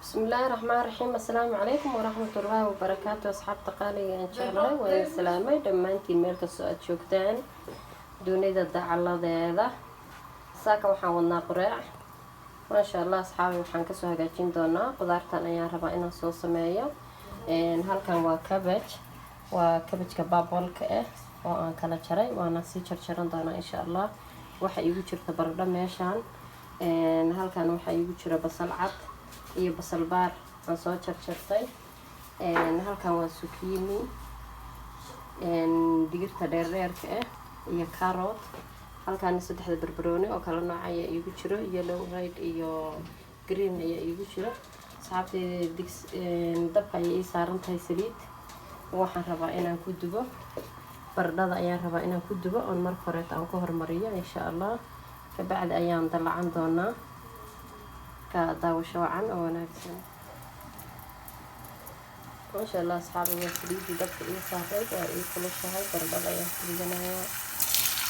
Bismillaahi raxmaan raxiim. Assalaamu calaykum waraxmatullaahi wabarakaatu. Asxaabta qaaliga aan jeclahay, waan idin salaamay dhammaantiin meel kastoo aada joogtaan dunida dacaladeeda. Saaka waxaan wadnaa qureec, maasha Allah. Asxaabi, waxaan kasoo hagaajin doonaa qudaartan ayaan rabaa inaan soo sameeyo. Halkan waa cabbage, waa cabbageka purpleka ah oo aan kala jaray, waana sii jarjaran doonaa insha Allah. Waxa iigu jirta baradho meeshaan. Halkan waxaa iigu jira basal cad iyo basal baar aan soo jarjartay. Halkan waa zucchini, digirta dheerdheerka ah iyo carrot. Halkaana saddexda barbarooni oo kala nooc ayaa iigu jiro, yellow, red iyo green ayaa iigu jiro. Asxaabteyda, digs dabka ayay ii saaran tahay saliid. Waxaan rabaa inaan ku dubo baradhada, ayaan rabaa inaan ku dubo oon marka horeeto aan ku hormariyo insha Allah. Kabacdi ayaan dalacan doonaa. Ka daawasho wacan oo wanaagsan, maasha Allah. Asxaabi, waa saliidii dabka ii saaray, waa ii kulushahay. Baradhada ayaan ku ridanayaa.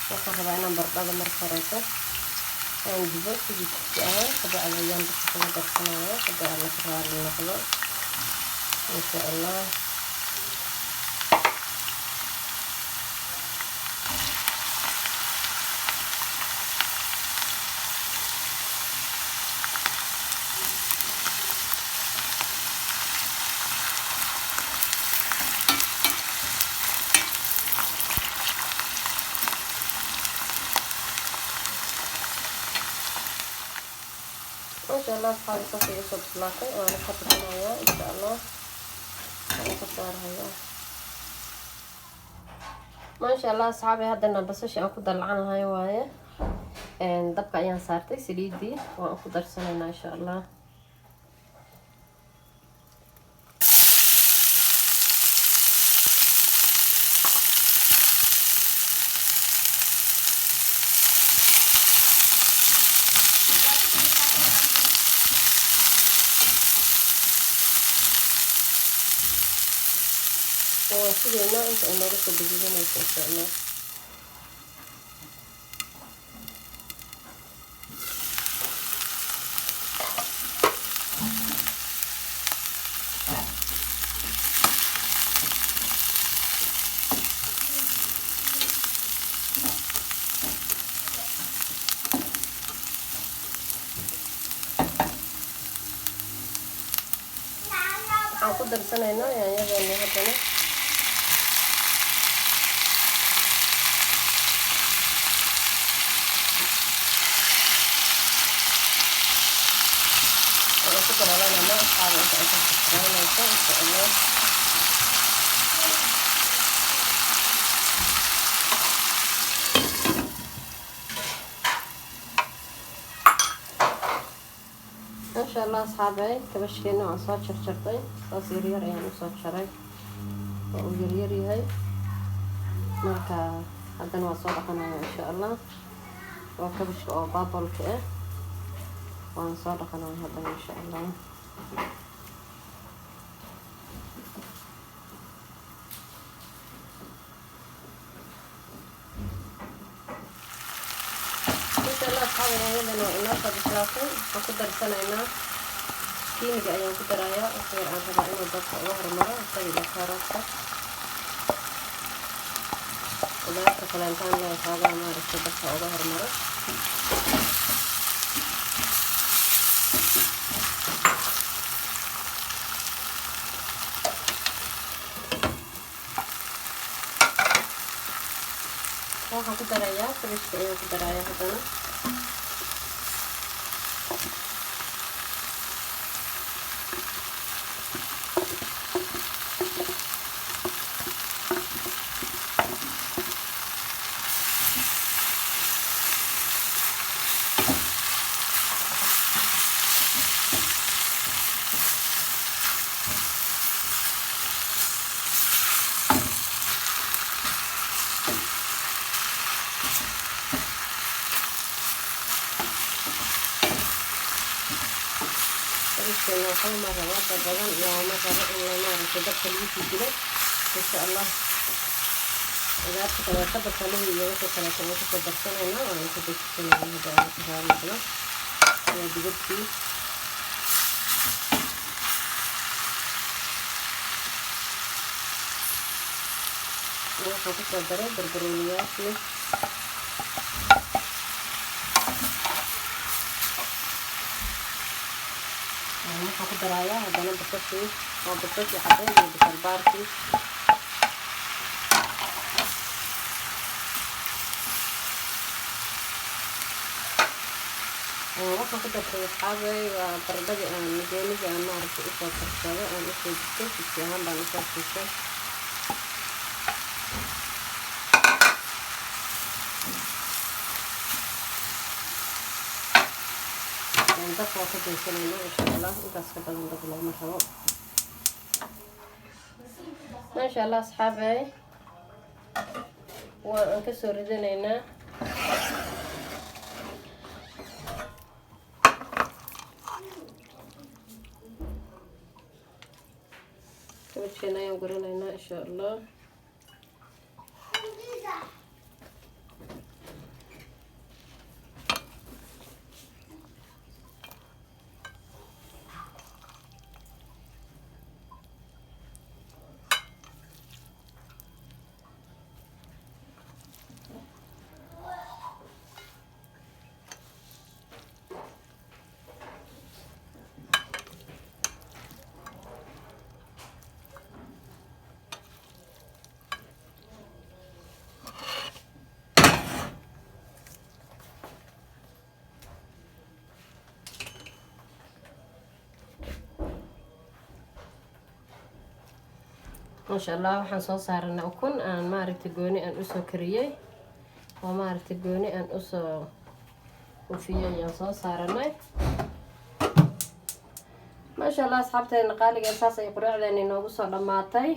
Waxaan rabaa inaan baradhada marka horeeto aan dubo sidii digsi ahaan, kabacdi ayaan dabka kaga darsanaya hadii Alla ka raali noqdo insha Allah. Maasha Allah, asxaabi, saas ay usoo bislaatay, waana ka bixinayaa insha Allah, waan ka saarhayaa. Maasha Allah, asxaabi, haddana basasha aan ku dalacan lahay waaye. Dabka ayaan saartay saliidii, waan ku darsanaynaa insha Allah. Waan sugaynaa inta ay nooga soo gaduudanayso insha Allah. Waxaan ku darsanaynaa yaanyadeena haddana. Waan ku daboolanayna, asxaaba, inta ay ka karkareynayso insha Allah. Maasha Allah, asxaabey, kaabashkeena waan soo jarjartay, saas yaryar ayaan usoo jaray oo uu yaryar yahay. Marka haddana waan soo dhaqanaya insha Allah. Waa kaabashka oo purpleka ah, waan soo dhaqanaya haddana insha Allah. Insha Allah, asxaabey, yaanyadana waa inoo soo bislaatay. Waxaan ku darsanaynaa zucchiniga ayaan ku darayaa. Wax yar aan rabaa inuu dabka uga hormaro isaga iyo kaaroodka. Qudaarta kaleentaan loo xoogaa maaragtay dabka uga hormaro. Waxaan ku darayaa kaabashka ayaan ku darayaa haddana. Kaabashkeena waxba ma rabo, dad badan looma rabo in la maaragtay dabka lagu sii dilo insha Allah. Qudaarta kaleeto, basalihii iyo wixii kaleeto waan kusoo darsanaynaa, waana ku dejisanaynaa hadda aan ka raali noqdo. Waa digirtii. Waxaan kusoo daray barbarooniyaashii. Waxaan ku darayaa haddana basashii, waa basashii cadeyd iyo basal baarkii. Waxaan ku dartay, asxaabay, waa baradhadii aan goonidii aan maaragtay usoo karsaday, aan usoo jitay, jibsi ahaan baan usoo shiishay. Dabka waa ka daysanayna, insha Allah. Intaas ka badan dab looma rabo. Maasha Allah, asxaabay, waa aan kasoo ridanaynaa. Kabajkeena ayaan guranaynaa, insha Allah. Maasha Allah, waxaan soo saaranay ukun aan maaragtay gooni aan usoo kariyey oo maaragtay gooni aan usoo ufiyey ayaan soo saaranay. Maasha Allah, asxaabteena qaaliga, saas ay quraacdeena inoogu soo dhammaatay.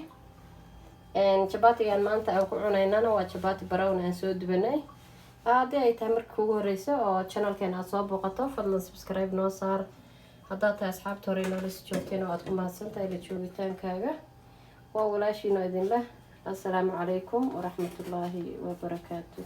Jabaatigan maanta aan ku cunaynana waa jabaati brown aan soo dubanay. Haddii ay tahay markii kugu horeysa oo channelkeena aada soo booqato, fadlan subscribe noo saar. Haddaad tahay asxaabta hore noola si joogteen oo aada ku mahadsantahay la joogitaankaaga. Waa walaashiinoo idinleh, assalaamu calaykum waraxmatullaahi wabarakaatu.